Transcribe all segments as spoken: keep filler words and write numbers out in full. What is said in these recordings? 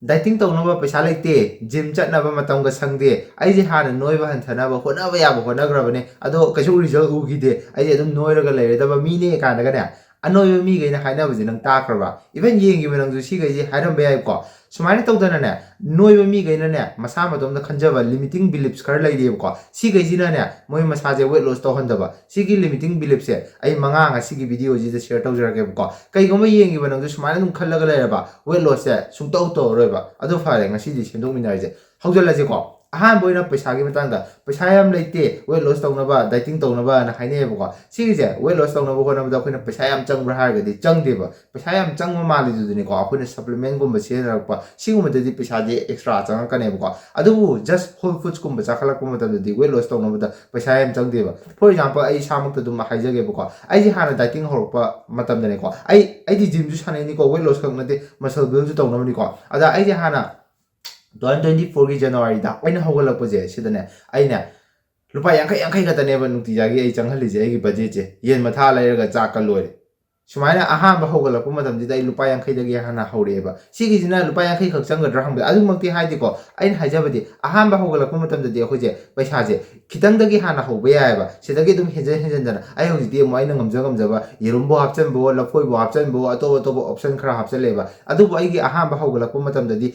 Dieting ꯇꯧꯅꯕ ꯄꯩꯁꯥ ꯂꯩꯇꯦ, ꯖꯤꯝ ꯆꯠꯅꯕ ꯃꯇꯝꯒ ꯁꯪꯗꯦ, ꯑꯩꯁꯦ ꯍꯥꯟꯅ ꯅꯣꯏꯕ ꯍꯟꯊꯅꯕ ꯍꯣꯠꯅꯕ ꯌꯥꯕ ꯍꯣꯠꯅꯈ꯭ꯔꯕꯅꯦ, ꯑꯗꯣ ꯀꯩꯁꯨ ꯔꯤꯖꯜ ꯎꯈꯤꯗꯦ, ꯑꯩꯁꯦ ꯑꯗꯨꯝ ꯅꯣꯏꯔꯒ ꯂꯩꯔꯗꯕ ꯃꯤꯅꯦ ꯀꯥꯏꯅꯒꯅꯦ ꯑꯅꯣꯏꯕ ꯃꯤꯈꯩꯅ ꯍꯥꯏꯅꯕꯁꯦ ꯅꯪ ꯇꯥꯈ꯭ꯔꯕ? ꯏꯚꯟ ꯌꯦꯡꯈꯤꯕ ꯅꯪꯁꯨ ꯁꯤꯈꯩꯁꯦ ꯍꯥꯏꯔꯝꯕ ꯌꯥꯏꯀꯣ꯫ ꯁꯨꯃꯥꯏꯅ ꯇꯧꯗꯅꯅꯦ ꯅꯣꯏꯕ ꯃꯤꯈꯩꯅꯅꯦ ꯃꯁꯥ ꯃꯇꯣꯝꯗ ꯈꯟꯖꯕ ꯂꯤꯃꯤꯇꯤꯡ ꯕꯤꯂꯤꯞꯁ ꯈꯔ ꯂꯩꯔꯤꯑꯕꯀꯣ꯫ ꯁꯤꯈꯩꯁꯤꯅꯅꯦ ꯃꯣꯏ ꯃꯁꯥꯁꯦ ꯋꯦꯠ ꯂꯣꯁ ꯇꯧꯍꯟꯗꯕ꯫ ꯁꯤꯒꯤ ꯂꯤꯃꯤꯇꯤꯡ ꯕꯤꯂꯤꯞꯁꯦ ꯑꯩ ꯃꯉꯥ ꯉꯁꯤꯒꯤ ꯚꯤꯗꯤꯑꯣꯁꯤꯗ ꯁꯤꯌꯔ ꯇꯧꯖꯔꯛꯀꯦꯕꯀꯣ꯫ ꯀꯩꯒꯨꯝꯕ ꯌꯦꯡꯈꯤꯕ ꯅꯪꯁꯨ ꯁꯨꯃꯥꯏꯅ ꯑꯗꯨꯝ ꯈꯜꯂꯒ ꯂꯩꯔꯕ, ꯋꯦꯠ ꯂꯣꯁꯁꯦ ꯁꯨꯡꯇꯧ ꯇꯧꯔꯔꯣꯏꯕ꯫ ꯑꯗꯨ ꯐꯔꯦ, ꯉꯁꯤꯗꯤ ꯁꯦꯝꯗꯣꯛꯃꯤꯟꯅꯔꯁꯦ꯫ ꯍꯧꯖꯤꯜꯂꯁꯤꯀꯣ꯫ ꯑꯍꯥꯟꯕ ꯑꯣꯏꯅ ꯄꯩꯁꯥꯒꯤ ꯃꯇꯥꯡꯗ, ꯄꯩꯁꯥ ꯌꯥꯝ ꯂꯩꯇꯦ ꯋꯦꯠ ꯂꯣꯁ ꯇꯧꯅꯕ, ꯗꯥꯏꯇꯤꯡ ꯇꯧꯅꯕꯅ ꯍꯥꯏꯅꯩꯌꯦꯕꯀꯣ꯫ ꯁꯤꯒꯤꯁꯦ ꯋꯦꯠ ꯂꯣꯁ ꯇꯧꯅꯕ ꯍꯣꯠꯅꯕꯗ ꯑꯩꯈꯣꯏꯅ ꯄꯩꯁꯥ ꯌꯥꯝ ꯆꯪꯕ꯭ꯔꯥ ꯍꯥꯏꯔꯒꯗꯤ ꯆꯪꯗꯦꯕ꯫ ꯄꯩꯁꯥ ꯌꯥꯝ ꯆꯪꯕ ꯃꯥꯜꯂꯤꯗꯨꯗꯤꯅꯦꯀꯣ, ꯑꯩꯈꯣꯏꯅ ꯁꯄ꯭ꯂꯤꯃꯦꯟꯒꯨꯝꯕ ꯁꯤꯖꯤꯟꯅꯔꯛꯄ ꯁꯤꯒꯨꯝꯕꯗꯗꯤ ꯄꯩꯁꯥꯁꯦ ꯑꯦꯛꯁꯇ꯭ꯔꯥ ꯆꯪꯉꯛꯀꯅꯦꯕꯀꯣ꯫ ꯑꯗꯨꯕꯨ ꯖꯁ ꯍꯣꯜ ꯐꯨꯗꯁꯀꯨꯝꯕ ꯆꯥꯈꯠꯂꯛꯄ ꯃꯇꯝꯗꯗꯤ ꯋꯦꯠ ꯂꯣꯁ ꯇꯧꯅꯕꯗ ꯄꯩꯁꯥ ꯌꯥꯝ ꯆꯪꯗꯦꯕ꯫ ꯐꯣꯔ ꯑꯦꯛꯖꯥꯝꯄꯜ, ꯑꯩ ꯏꯁꯥꯃꯛꯇ ꯑꯗꯨꯝ ꯍꯥꯏꯖꯒꯦꯕꯀꯣ꯫ ꯑꯩꯁꯦ ꯍꯥꯟꯅ ꯗꯥꯏꯇꯤꯡ ꯍꯧꯔꯛꯄ ꯃꯇꯝꯗꯅꯦꯀꯣ, ꯑꯩ ꯑꯩꯗꯤ ꯖꯤꯝꯁꯨ ꯁꯥꯟꯅꯩꯅꯤꯀꯣ, ꯋꯦꯠ ꯂꯣꯁ ꯈꯛ ꯅꯠꯇꯦ, ꯃꯁꯜ ꯕꯤꯜꯁꯨ ꯇꯧꯅꯕꯅꯤꯀꯣ꯫ ꯑꯗ ꯑꯩꯁꯦ ꯍꯥꯟꯅ ꯇꯨ ꯊꯥꯎꯖꯟ ꯇ꯭ꯋꯦꯟꯇꯤ ꯐꯣꯔꯒꯤ ꯖꯅꯋꯥꯔꯤꯗ ꯑꯩꯅ ꯍꯧꯒꯠꯂꯛꯄꯁꯦ ꯁꯤꯗꯅꯦ ꯑꯩꯅ ꯂꯨꯄꯥ ꯌꯥꯡꯈꯩ ꯌꯥꯡꯈꯩ ꯈꯛꯇꯅꯦꯕ ꯅꯨꯡꯇꯤꯖꯥꯒꯤ ꯑꯩ ꯆꯪꯍꯜꯂꯤꯁꯦ ꯑꯩꯒꯤ ꯕꯖꯦꯠꯁꯦ꯫ ꯌꯦꯟ ꯃꯊꯥ ꯂꯩꯔꯒ ꯆꯥꯛꯀ ꯂꯣꯏꯔꯦ꯫ ꯁꯨꯃꯥꯏꯅ ꯑꯍꯥꯟꯕ ꯍꯧꯒꯠꯂꯛꯄ ꯃꯇꯝꯁꯤꯗ ꯑꯩ ꯂꯨꯄꯥ ꯌꯥꯡꯈꯩꯗꯒꯤ ꯍꯥꯟꯅ ꯍꯧꯔꯛꯑꯦꯕ꯫ ꯁꯤꯒꯤꯁꯤꯅ ꯂꯨꯄꯥ ꯌꯥꯡꯈꯩ ꯈꯛ ꯆꯪꯒꯗ꯭ꯔꯥ ꯍꯪꯕꯗ ꯑꯗꯨꯃꯛꯇꯤ ꯍꯥꯏꯗꯦꯀꯣ꯫ ꯑꯩꯅ ꯍꯥꯏꯖꯕꯗꯤ ꯑꯍꯥꯟꯕ ꯍꯧꯒꯠꯂꯛꯄ ꯃꯇꯝꯗꯗꯤ ꯑꯩꯈꯣꯏꯁꯦ ꯄꯩꯁꯥꯁꯦ ꯈꯤꯇꯪꯗꯒꯤ ꯍꯥꯟꯅ ꯍꯧꯕ ꯌꯥꯏꯑꯕ꯫ ꯁꯤꯗꯒꯤ ꯑꯗꯨꯝ ꯍꯦꯟꯖꯟ ꯍꯦꯟꯖꯟꯗꯅ ꯑꯩ ꯍꯧꯖꯤꯛꯇꯤ ꯑꯃꯨꯛ ꯑꯩꯅ ꯉꯝꯖ ꯉꯝꯖꯕ ꯌꯦꯔꯨꯝꯕꯨ ꯍꯥꯞꯆꯤꯟꯕꯣ, ꯂꯐꯣꯏꯕꯨ ꯍꯥꯞꯆꯤꯟꯕꯣ, ꯑꯇꯣꯞ ꯑꯇꯣꯞꯄ ꯑꯣꯞꯁꯟ ꯈꯔ ꯍꯥꯞꯆꯤꯜꯂꯦꯕ꯫ ꯑꯗꯨꯕꯨ ꯑꯩꯒꯤ ꯑꯍꯥꯟꯕ ꯍꯧꯒꯠꯂꯛꯄ ꯃꯇꯝꯗꯗꯤ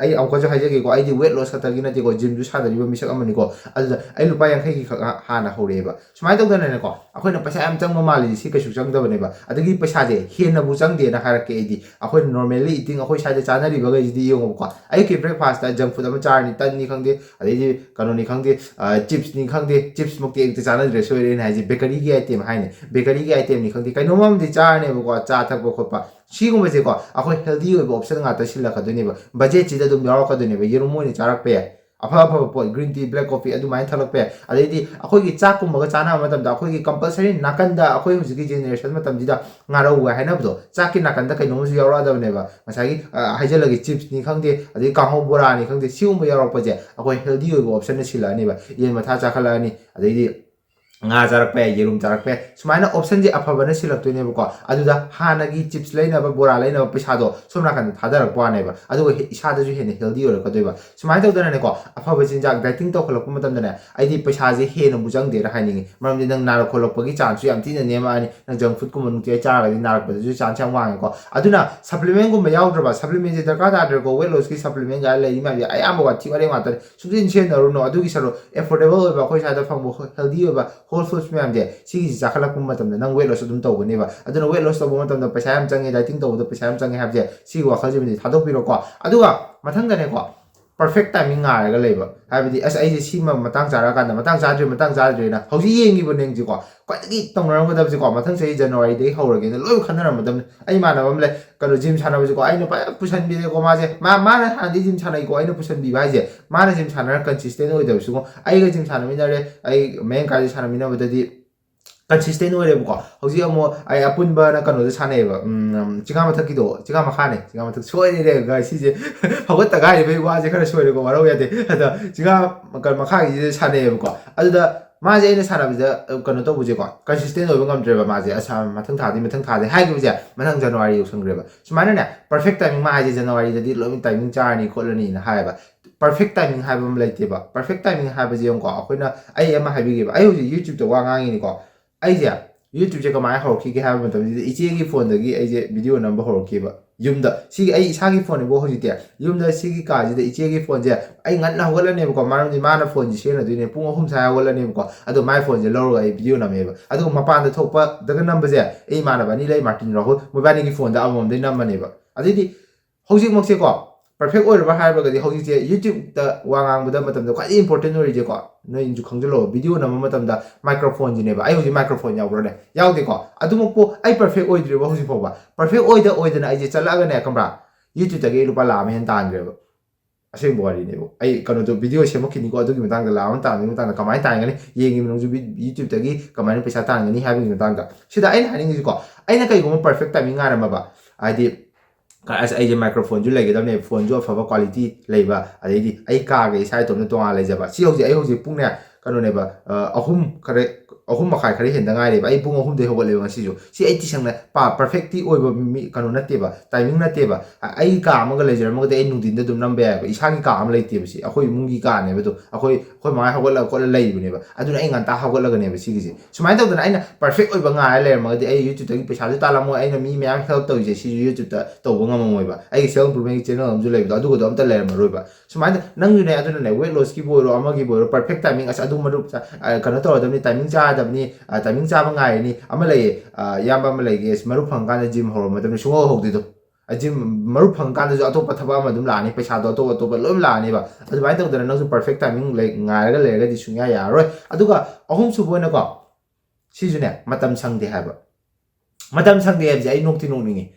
ꯑꯩ ꯑꯃꯨꯛꯀꯁꯨ ꯍꯥꯏꯖꯒꯦꯀꯣ, ꯑꯩꯗꯤ ꯋꯦꯠ ꯂꯣꯁ ꯈꯛꯇꯒꯤ ꯅꯠꯇꯦꯀꯣ, ꯖꯤꯝꯁꯨ ꯁꯥꯟꯅꯔꯤꯕ ꯃꯤꯁꯛ ꯑꯃꯅꯤꯀꯣ꯫ ꯑꯗꯨꯗ ꯑꯩ ꯂꯨꯄꯥ ꯌꯥꯡꯈꯩꯒꯤ ꯈꯛ ꯍꯥꯟꯅ ꯍꯧꯔꯛꯑꯦꯕ꯫ ꯁꯨꯃꯥꯏꯅ ꯇꯧꯗꯅꯅꯦꯀꯣ, ꯑꯩꯈꯣꯏꯅ ꯄꯩꯁꯥ ꯌꯥꯝ ꯆꯪꯕ ꯃꯥꯜꯂꯤꯁꯦ ꯁꯤ ꯀꯩꯁꯨ ꯆꯪꯗꯕꯅꯦꯕ꯫ ꯑꯗꯒꯤ ꯄꯩꯁꯥꯁꯦ ꯍꯦꯟꯅꯕꯨ ꯆꯪꯗꯦꯅ ꯍꯥꯏꯔꯛꯀꯦ ꯑꯩꯗꯤ꯫ ꯑꯩꯈꯣꯏꯅ ꯅꯣꯔꯃꯦꯜꯂꯤ ꯏꯇꯤꯡ ꯑꯩꯈꯣꯏ ꯁ꯭ꯋꯥꯏꯗ ꯆꯥꯅꯔꯤꯕꯈꯩꯁꯤꯗꯤ ꯌꯦꯡꯉꯣꯕꯀꯣ, ꯑꯌꯨꯛꯀꯤ ꯕ꯭ꯔꯦꯛꯐꯥꯁꯇ ꯖꯪ ꯐꯨꯗ ꯑꯃ ꯆꯥꯔꯅꯤ, ꯇꯟꯅꯤ ꯈꯪꯗꯦ, ꯑꯗꯩꯗꯤ ꯀꯩꯅꯣꯅꯤ ꯈꯪꯗꯦ, ꯆꯤꯞꯁꯅꯤ ꯈꯪꯗꯦ, ꯆꯤꯞꯁꯃꯛꯇꯤ ꯑꯌꯨꯛꯇ ꯆꯥꯅꯗ꯭ꯔꯦ, ꯁꯣꯏꯔꯦ ꯑꯩꯅ ꯍꯥꯏꯁꯦ, ꯕꯦꯀꯔꯤꯒꯤ ꯑꯥꯏꯇꯦꯝ ꯍꯥꯏꯅꯤ, ꯕꯦꯀꯔꯤꯒꯤ ꯑꯥꯏꯇꯦꯝꯅꯤ ꯈꯪꯗꯦ, ꯀꯩꯅꯣꯝ ꯑꯃꯗꯤ ꯆꯥꯔꯅꯦꯕꯀꯣ, ꯆꯥ ꯊꯛꯄ ꯈꯣꯠꯄ꯫ ꯁꯤꯒꯨꯝꯕꯁꯦꯀꯣ ꯑꯩꯈꯣꯏ ꯍꯦꯜꯗꯤ ꯑꯣꯏꯕ ꯑꯣꯞꯁꯟ ꯉꯥꯛꯇ ꯁꯤꯜꯂꯛꯀꯗꯣꯏꯅꯦꯕ꯫ ꯕꯖꯦꯠꯁꯤꯗ ꯑꯗꯨꯝ ꯌꯥꯎꯔꯛꯀꯗꯣꯏꯅꯦꯕ꯫ ꯌꯦꯔꯨꯝ ꯑꯣꯏꯅ ꯆꯥꯔꯛꯄ ꯌꯥꯏ, ꯑꯐ ꯑꯐꯕ ꯄꯣꯠ, ꯒ꯭ꯔꯤꯟ ꯇꯤ, ꯕ꯭ꯂꯦꯛ ꯀꯣꯐꯤ ꯑꯗꯨꯃꯥꯏꯅ ꯊꯛꯂꯛꯄ ꯌꯥꯏ꯫ ꯑꯗꯩꯗꯤ ꯑꯩꯈꯣꯏꯒꯤ ꯆꯥꯛꯀꯨꯝꯕꯒ ꯆꯥꯅꯕ ꯃꯇꯝꯗ ꯑꯩꯈꯣꯏꯒꯤ ꯀꯝꯄꯜꯁꯔꯤ ꯅꯥꯀꯟꯗ ꯑꯩꯈꯣꯏ ꯍꯧꯖꯤꯛꯀꯤ ꯖꯦꯅꯦꯔꯦꯁꯟ ꯃꯇꯝꯁꯤꯗ ꯉꯥꯔꯧꯒ ꯍꯥꯏꯅꯕꯗꯣ, ꯆꯥꯛꯀꯤ ꯅꯥꯀꯟꯗ ꯀꯩꯅꯣꯝꯁꯨ ꯌꯥꯎꯔꯛꯑꯗꯕꯅꯦꯕ꯫ ꯉꯁꯥꯏꯒꯤ, ꯑ, ꯍꯥꯏꯖꯜꯂꯒꯦ, ꯆꯤꯞꯁꯅꯤ ꯈꯪꯗꯦ, ꯑꯗꯩ ꯀꯥꯡꯍꯧ ꯕꯣꯔꯥꯅꯤ ꯈꯪꯗꯦ, ꯁꯤꯒꯨꯝꯕ ꯌꯥꯎꯔꯛꯄꯁꯦ ꯑꯩꯈꯣꯏ ꯍꯦꯜꯗꯤ ꯑꯣꯏꯕ ꯑꯣꯞꯁꯟꯗ ꯁꯤꯜꯂꯛꯑꯅꯦꯕ꯫ ꯌꯦꯟ ꯃꯊꯥ ꯆꯥꯈꯠꯂꯛꯑꯅꯤ, ꯑꯗꯩꯗꯤ ꯉꯥ ꯆꯥꯔꯛꯄ ꯌꯥꯏ, ꯌꯦꯔꯨꯝ ꯆꯥꯔꯛꯄ ꯌꯥꯏ꯫ ꯁꯨꯃꯥꯏꯅ option ꯁꯦ ꯑꯐꯕꯅ ꯁꯤꯜꯂꯛꯇꯣꯏꯅꯦꯕꯀꯣ꯫ ꯑꯗꯨꯗ ꯍꯥꯟꯅꯒꯤ chips ꯂꯩꯅꯕ, ꯕꯣꯔꯥ ꯂꯩꯅꯕ ꯄꯩꯁꯥꯗꯣ ꯁꯣꯝ ꯅꯥꯀꯟꯗ ꯊꯥꯗꯔꯛꯄ ꯋꯥꯅꯦꯕ꯫ ꯑꯗꯨꯒ ꯍꯦ-, ꯏꯁꯥꯗꯁꯨ ꯍꯦꯟꯅ healthy ꯑꯣꯏꯔꯛꯀꯗꯣꯏꯕ꯫ ꯁꯨꯃꯥꯏꯅ ꯇꯧꯗꯅꯅꯦꯀꯣ, ꯑꯐꯕ ꯆꯤꯟꯖꯥꯛ, dieting ꯇꯧꯈꯠꯂꯛꯄ ꯃꯇꯝꯗꯅꯦ, ꯑꯩꯗꯤ ꯄꯩꯁꯥꯁꯦ ꯍꯦꯟꯅꯕꯨ ꯆꯪꯗꯦꯅ ꯍꯥꯏꯅꯤꯡꯉꯤ꯫ ꯃꯔꯝꯗꯤ ꯅꯪ ꯅꯥꯔꯛ ꯈꯣꯠꯂꯛꯄꯒꯤ chance ꯁꯨ ꯌꯥꯝ ꯊꯤꯅ ꯅꯦꯝꯃꯛꯑꯅꯤ꯫ ꯅꯪ junk food ꯀꯨꯝꯕ ꯅꯨꯡꯇꯤꯖꯥꯏ ꯆꯥꯔꯒꯗꯤ ꯅꯥꯔꯛꯄꯗꯁꯨ chance ꯌꯥꯝ ꯋꯥꯡꯉꯦꯀꯣ꯫ ꯑꯗꯨꯅ supplement ꯀꯨꯝꯕ ꯌꯥꯎꯗ꯭ꯔꯕ, supplement ꯁꯦ ꯗꯔꯀꯥꯔ ꯇꯥꯗ꯭ꯔꯦꯀꯣ꯫ Weight loss ꯀꯤ supplement ꯀꯥꯏꯅ ꯂꯩꯔꯤ ꯃꯌꯥꯝꯁꯦ ꯑꯌꯥꯝꯕ ꯋꯥꯊꯤ ꯋꯥꯔꯦꯡ ꯉꯥꯛꯇꯅꯤ꯫ ꯁꯨꯡꯁꯤꯟ ꯁꯤꯖꯤꯟꯅꯔꯨꯅꯨ꯫ ꯑꯗꯨꯒꯤ ꯁꯔꯨꯛ affordable ꯑꯣꯏꯕ, ꯑꯩꯈꯣꯏ ꯁ꯭ꯋꯥꯏꯗ ꯐꯪꯕ healthy ꯑꯣꯏꯕ whole foods ꯃꯌꯥꯝꯁꯦ, ꯁꯤꯒꯤꯁꯤ ꯆꯥꯈꯠꯂꯛꯄ ꯃꯇꯝꯗ ꯅꯪ weight loss ꯑꯗꯨꯝ ꯇꯧꯒꯅꯦꯕ꯫ ꯑꯗꯨꯅ weight loss ꯇꯧꯕ ꯃꯇꯝꯗ ꯄꯩꯁꯥ ꯌꯥꯝ ꯆꯪꯉꯦ, dieting ꯇꯧꯕꯗ ꯄꯩꯁꯥ ꯌꯥꯝ ꯆꯪꯉꯦ ꯍꯥꯏꯕꯁꯦ, ꯁꯤꯒꯤ ꯋꯥꯈꯜꯁꯤꯃꯗꯤ ꯊꯥꯗꯣꯛꯄꯤꯔꯣꯀꯣ꯫ ꯑꯗꯨꯒ ꯃꯊꯪꯗꯅꯦꯀꯣ, perfect timing ꯉꯥꯏꯔꯒ ꯂꯩꯕ꯫ ꯍꯥꯏꯕꯗꯤ, "ꯑꯁ, ꯑꯩꯁꯦ ꯁꯤꯃ ꯃꯇꯥꯡ ꯆꯥꯔꯀꯥꯟꯗ, ꯃꯇꯥꯡ ꯆꯥꯗ꯭ꯔꯦ, ꯃꯇꯥꯡ ꯆꯥꯗ꯭ꯔꯦꯅ" ꯍꯧꯖꯤꯛ ꯌꯦꯡꯉꯤꯕ ꯅꯪꯁꯤꯀꯣ, ꯈ꯭ꯋꯥꯏꯗꯒꯤ ꯇꯧꯅꯔꯝꯒꯗꯕꯁꯦꯀꯣ, "ꯃꯊꯪ ꯆꯍꯤ January ꯗꯒꯤ ꯍꯧꯔꯒꯦꯅ" ꯂꯣꯏ ꯈꯟꯅꯔꯝꯒꯗꯕꯅꯤ꯫ ꯑꯩ ꯏꯃꯥꯟꯅꯕ ꯑꯃ ꯂꯩ, ꯀꯩꯅꯣ, gym ꯁꯥꯟꯅꯕꯁꯦꯀꯣ, ꯑꯩꯅ ꯐꯖꯅ ꯄꯨꯁꯟꯕꯤꯔꯦꯀꯣ꯫ ꯃꯥꯁꯦ, ꯃꯥ, ꯃꯥꯅ ꯍꯥꯟꯅꯗꯤ gym ꯁꯥꯟꯅꯩꯀꯣ, ꯑꯩꯅ ꯄꯨꯁꯟꯕꯤꯕ ꯍꯥꯏꯁꯦ꯫ ꯃꯥꯅ gym ꯁꯥꯟꯅꯔ consistent ꯑꯣꯏꯗꯕꯁꯤꯀꯣ, ꯑꯩꯒ gym ꯁꯥꯟꯅꯃꯤꯟꯅꯔꯦ, ꯑꯩ ꯃꯌꯥꯡ ꯀꯥꯏꯗ ꯁꯥꯟꯅꯃꯤꯟꯅꯕꯗꯗꯤ consistent ꯑꯣꯏꯔꯦꯕꯀꯣ꯫ ꯍꯧꯖꯤꯛ ꯑꯃꯨꯛ ꯑꯩ ꯑꯄꯨꯟꯕꯅ ꯀꯩꯅꯣꯗ ꯁꯥꯟꯅꯩꯌꯦꯕ, ꯎꯝ, ꯆꯤꯡꯉꯥ ꯃꯊꯛꯀꯤꯗꯣ, ꯆꯤꯡꯉꯥ ꯃꯈꯥꯅꯦ, ꯆꯤꯡꯉꯥ ꯃꯊꯛ ꯁꯣꯏꯔꯦ꯫ ꯉꯁꯤꯁꯦ ꯍꯧꯒꯠꯇ ꯉꯥꯏꯔꯤꯕꯩ ꯋꯥꯁꯦ ꯈꯔ ꯁꯣꯏꯔꯦꯀꯣ, ꯋꯥꯔꯧ ꯌꯥꯗꯦ꯫ ꯑꯗ ꯆꯤꯡꯉꯥ ꯃꯈꯥꯒꯤꯁꯤꯗ ꯁꯥꯟꯅꯩꯌꯦꯕꯀꯣ꯫ ꯑꯗꯨꯗ ꯃꯥꯁꯦ ꯑꯩꯅ ꯁꯥꯟꯅꯕꯁꯤꯗ, ꯑ, ꯀꯩꯅꯣ ꯇꯧꯕꯁꯦꯀꯣ, consistent ꯑꯣꯏꯕ ꯉꯝꯗ꯭ꯔꯦꯕ ꯃꯥꯁꯦ꯫ "ꯑꯁ, ꯃꯊꯪ ꯊꯥꯗꯤ, ꯃꯊꯪ ꯊꯥꯗꯤ" ꯍꯥꯏꯈꯤꯕꯁꯦ, ꯃꯊꯪ January ꯌꯧꯁꯟꯈ꯭ꯔꯦꯕ꯫ ꯁꯨꯃꯥꯏꯅꯅꯦ, perfect timing ꯃꯥ ꯍꯥꯏꯁꯦ January ꯗꯗꯤ ꯂꯣꯏꯅ timing ꯆꯥꯔꯅꯤ ꯈꯣꯠꯂꯅꯤꯅ ꯍꯥꯏꯌꯦꯕ꯫ Perfect timing ꯍꯥꯏꯕ ꯑꯃ ꯂꯩꯇꯦꯕ꯫ Perfect timing ꯍꯥꯏꯕꯁꯦ ꯌꯦꯡꯉꯨꯀꯣ, ꯑꯩꯈꯣꯏꯅ, ꯑꯩ ꯑꯃ ꯍꯥꯏꯕꯤꯒꯦꯕ, ꯑꯩ ꯍꯧꯖꯤꯛ YouTube ꯇ ꯋꯥ ꯉꯥꯡꯉꯤꯅꯤꯀꯣ꯫ ꯑꯩꯁꯦ YouTube ꯁꯦ ꯀꯃꯥꯏꯅ ꯍꯧꯔꯛꯈꯤꯒꯦ ꯍꯥꯏꯕ ꯃꯇꯝꯁꯤꯗ, ꯏꯆꯦꯒꯤ phone ꯗꯒꯤ ꯑꯩꯁꯦ video ꯅꯝꯕ ꯍꯧꯔꯛꯈꯤꯕ꯫ ꯌꯨꯝꯗ, ꯁꯤꯒꯤ ꯑꯩ ꯏꯁꯥꯒꯤ phone ꯅꯤꯀꯣ ꯍꯧꯖꯤꯛꯇꯤ꯫ ꯌꯨꯝꯗ ꯁꯤꯒꯤ ꯀꯥꯁꯤꯗ ꯏꯆꯦꯒꯤ phone ꯁꯦ ꯑꯩ ꯉꯟꯅ ꯍꯧꯒꯠꯂꯅꯦꯕꯀꯣ, ꯃꯔꯝꯗꯤ ꯃꯥꯅ phone ꯁꯦ ꯁꯤꯖꯤꯟꯅꯗꯣꯏꯅꯦ꯫ ꯄꯨꯡ ꯑꯍꯨꯝ ꯁ꯭ꯋꯥꯏ ꯍꯧꯒꯠꯂꯅꯦꯕꯀꯣ꯫ ꯑꯗꯣ ꯃꯥꯏ phone ꯁꯦ ꯂꯧꯔꯒ ꯑꯩ video ꯅꯝꯃꯦꯕ꯫ ꯑꯗꯨꯒ ꯃꯄꯥꯟꯗ ꯊꯣꯛꯄꯗꯒ ꯅꯝꯕꯁꯦ, ꯑꯩ ꯏꯃꯥꯟꯅꯕ ꯑꯅꯤ ꯂꯩ, ꯃꯥꯔꯇꯤꯟ, ꯔꯥꯍꯨꯜ, ꯃꯣꯏꯕꯥꯅꯤꯒꯤ phone ꯗ ꯑꯃꯃꯝꯗꯩ ꯅꯝꯃꯅꯦꯕ꯫ ꯑꯗꯩꯗꯤ ꯍꯧꯖꯤꯛꯃꯛꯁꯦꯀꯣ, perfect ꯑꯣꯏꯔꯕ ꯍꯥꯏꯔꯒꯗꯤ, ꯍꯧꯖꯤꯛꯁꯦ YouTube ꯇ ꯋꯥ ꯉꯥꯡꯕꯗ ꯃꯇꯝꯗ ꯈ꯭ꯋꯥꯏꯗꯒꯤ important ꯑꯣꯏꯔꯤꯁꯦꯀꯣ, ꯅꯣꯏꯅꯁꯨ ꯈꯪꯖꯤꯜꯂꯣ, video ꯅꯝꯕ ꯃꯇꯝꯗ microphone ꯁꯤꯅꯦꯕ꯫ ꯑꯩ ꯍꯧꯖꯤꯛ microphone ꯌꯥꯎꯕ꯭ꯔꯅꯦ? ꯌꯥꯎꯗꯦꯀꯣ꯫ ꯑꯗꯨꯃꯛꯄꯨ ꯑꯩ perfect ꯑꯣꯏꯗ꯭ꯔꯤꯕ ꯍꯧꯖꯤꯛ ꯐꯥꯎꯕ꯫ Perfect ꯑꯣꯏꯗ ꯑꯣꯏꯗꯅ ꯑꯩꯁꯦ ꯆꯠꯂꯛꯑꯒꯅꯦ, ꯈꯪꯕ꯭ꯔꯥ, YouTube ꯇꯒꯤ ꯑꯩ ꯂꯨꯄꯥ ꯂꯥꯈ ꯑꯃ ꯍꯦꯟꯅ ꯇꯥꯟꯈ꯭ꯔꯦꯕ꯫ ꯑꯁꯦꯡꯕ ꯋꯥꯔꯤꯅꯦꯕ꯫ ꯑꯩ ꯀꯩꯅꯣꯗꯣ video ꯁꯦꯝꯃꯛꯈꯤꯅꯤꯀꯣ, ꯑꯗꯨꯒꯤ ꯃꯇꯥꯡꯗ, ꯂꯥꯈ ꯑꯃ ꯇꯥꯟꯕꯒꯤ ꯃꯇꯥꯡꯗ ꯀꯃꯥꯏꯅ ꯇꯥꯟꯒꯅꯤ, ꯌꯦꯡꯉꯤꯕ ꯅꯪꯁꯨ ꯚꯤ-, YouTube ꯇꯒꯤ ꯀꯃꯥꯏꯅ ꯄꯩꯁꯥ ꯇꯥꯟꯒꯅꯤ ꯍꯥꯏꯕꯒꯤ ꯃꯇꯥꯡꯗ꯫ ꯁꯤꯗ ꯑꯩꯅ ꯍꯥꯏꯅꯤꯡꯉꯤꯁꯤꯀꯣ, ꯑꯩꯅ ꯀꯩꯒꯨꯝꯕ perfect timing ꯉꯥꯏꯔꯝꯃꯕ, ꯍꯥꯏꯗꯤ, ꯀ-, ꯑꯁ, ꯑꯩꯁꯦ microphone ꯁꯨ ꯂꯩꯒꯗꯕꯅꯦ, phone ꯁꯨ ꯑꯐꯕ quality ꯂꯩꯕ, ꯑꯗꯩꯗꯤ ꯑꯩ ꯀꯥꯒ ꯏꯁꯥ ꯏꯇꯣꯝꯇ ꯇꯣꯉꯥꯟꯅ ꯂꯩꯖꯕ꯫ ꯁꯤ ꯍꯧꯖꯤꯛ, ꯑꯩ ꯍꯧꯖꯤꯛ ꯄꯨꯡꯅꯦ, ꯀꯩꯅꯣꯅꯦꯕ, ꯑ, ꯑꯍꯨꯝ ꯈꯔ ꯑꯍꯨꯝ ꯃꯈꯥꯏ ꯈꯔ ꯍꯦꯟꯗ ꯉꯥꯏꯔꯦꯕ꯫ ꯑꯩ ꯄꯨꯡ ꯑꯍꯨꯝꯗꯩ ꯍꯧꯒꯠꯂꯦꯕ ꯉꯁꯤꯁꯨ꯫ ꯁꯤ ꯑꯩ ꯇꯁꯦꯡꯅ ꯄꯥ ꯄꯔꯐꯦꯛꯇꯤ ꯑꯣꯏꯕ ꯃꯤ ꯀꯩꯅꯣ ꯅꯠꯇꯦꯕ, ꯇꯥꯏꯃꯤꯡ ꯅꯠꯇꯦꯕ꯫ ꯑ- ꯑꯩ ꯀꯥ ꯑꯃꯒ ꯂꯩꯖꯔꯝꯃꯒꯗꯤ ꯑꯩ ꯅꯨꯡꯊꯤꯟꯗ ꯑꯗꯨꯝ ꯅꯝꯕ ꯌꯥꯏꯑꯕ꯫ ꯏꯁꯥꯒꯤ ꯀꯥ ꯑꯃ ꯂꯩꯇꯦꯕ꯫ ꯁꯤ ꯑꯩꯈꯣꯏ ꯏꯃꯨꯡꯒꯤ ꯀꯥꯅꯦꯕ꯫ ꯑꯗꯣ ꯑꯩꯈꯣꯏ ꯑꯩꯈꯣꯏ ꯃꯥ ꯍꯧꯒꯠꯂꯒ ꯈꯣꯠꯂ ꯂꯩꯕꯅꯦꯕ꯫ ꯑꯗꯨꯅ ꯑꯩ ꯉꯟꯇꯥ ꯍꯧꯒꯠꯂꯒꯅꯦꯕ ꯁꯤꯒꯤꯁꯦ꯫ ꯁꯨꯃꯥꯏꯅ ꯇꯧꯗꯅ ꯑꯩꯅ ꯄꯔꯐꯦꯛ ꯑꯣꯏꯕ ꯉꯥꯏꯔ ꯂꯩꯔꯝꯃꯒꯗꯤ ꯑꯩ YouTubeꯇꯒꯤ ꯄꯩꯁꯥꯁꯨ ꯇꯥꯜꯂꯝꯃꯣꯏ, ꯑꯩꯅ ꯃꯤ ꯃꯌꯥꯝ ꯍꯦꯜꯞ ꯇꯧꯔꯤꯁꯦ ꯁꯤꯁꯨ YouTubeꯇ ꯇꯧꯕ ꯉꯝꯃꯝꯃꯣꯏꯕ꯫ ꯑꯩꯒꯤ ꯁꯦꯜꯐ ꯏꯝꯄ꯭ꯔꯨꯚꯃꯦꯟꯒꯤ ꯆꯦꯅꯦꯜ ꯑꯃꯁꯨ ꯂꯩꯕꯗꯣ, ꯑꯗꯨꯒꯗꯣ ꯑꯝꯇ ꯂꯩꯔꯝꯃꯔꯣꯏꯕ꯫ ꯁꯨꯃꯥꯏꯅ ꯅꯪꯁꯨꯅꯦ, ꯑꯗꯨꯅꯅꯦ, ꯋꯦꯠ ꯂꯣꯁꯀꯤꯕꯨ ꯑꯣꯏꯔꯣ, ꯑꯃꯒꯤꯕꯨ ꯑꯣꯏꯔꯣ, ꯄꯔꯐꯦꯛ ꯇꯥꯏꯃꯤꯡ, ꯑꯁ ꯑꯗꯨ ꯃꯔꯨꯞ ꯆꯥ- ꯑ, ꯀꯩꯅꯣ ꯇꯧꯔꯗꯕꯅꯤ, ꯇꯥꯏꯃꯤꯡ ꯆꯥꯗꯕꯅꯤ, ꯑ, ꯇꯥꯏꯃꯤꯡ ꯆꯥꯕ ꯉꯥꯏꯔꯅꯤ꯫ ꯑꯃ ꯂꯩꯌꯦ, ꯑ, ꯏꯌꯥꯝꯕ ꯑꯃ ꯂꯩꯒꯦ, ꯑꯁ ꯃꯔꯨꯞ ꯐꯪꯉꯀꯥꯟꯗ ꯖꯤꯝ ꯍꯧꯔꯝꯃꯗꯕꯅꯤ, ꯁꯨꯡꯍꯧ ꯍꯧꯗꯣꯏꯗꯣ꯫ ꯖꯤꯝ ꯃꯔꯨꯞ ꯐꯪꯉꯀꯥꯟꯗꯁꯨ ꯑꯇꯣꯞꯄ ꯊꯕꯛ ꯑꯃ ꯑꯗꯨꯝ ꯂꯥꯛꯑꯅꯤ, ꯄꯩꯁꯥꯗꯣ ꯑꯇꯣꯞ ꯑꯇꯣꯞꯄ ꯂꯣꯏ ꯂꯥꯛꯑꯅꯦꯕ꯫ ꯑꯗꯨꯃꯥꯏꯅ ꯇꯧꯗꯅ ꯅꯪꯁꯨ ꯄꯔꯐꯦꯛ ꯇꯥꯏꯃꯤꯡ ꯂꯩ ꯉꯥꯏꯔꯒ ꯂꯩꯔꯒꯗꯤ ꯁꯨꯡꯌꯥ ꯌꯥꯔꯔꯣꯏ꯫ ꯑꯗꯨꯒ ꯑꯍꯨꯝꯁꯨꯕ ꯑꯣꯏꯅꯀꯣ, ꯁꯤꯁꯨꯅꯦ, ꯃꯇꯝ ꯁꯪꯗꯦ ꯍꯥꯏꯕ꯫ ꯃꯇꯝ ꯁꯪꯗꯦ ꯍꯥꯏꯕꯁꯦ ꯑꯩ ꯅꯣꯛꯇꯤ ꯅꯣꯛꯅꯤꯡꯉꯤ꯫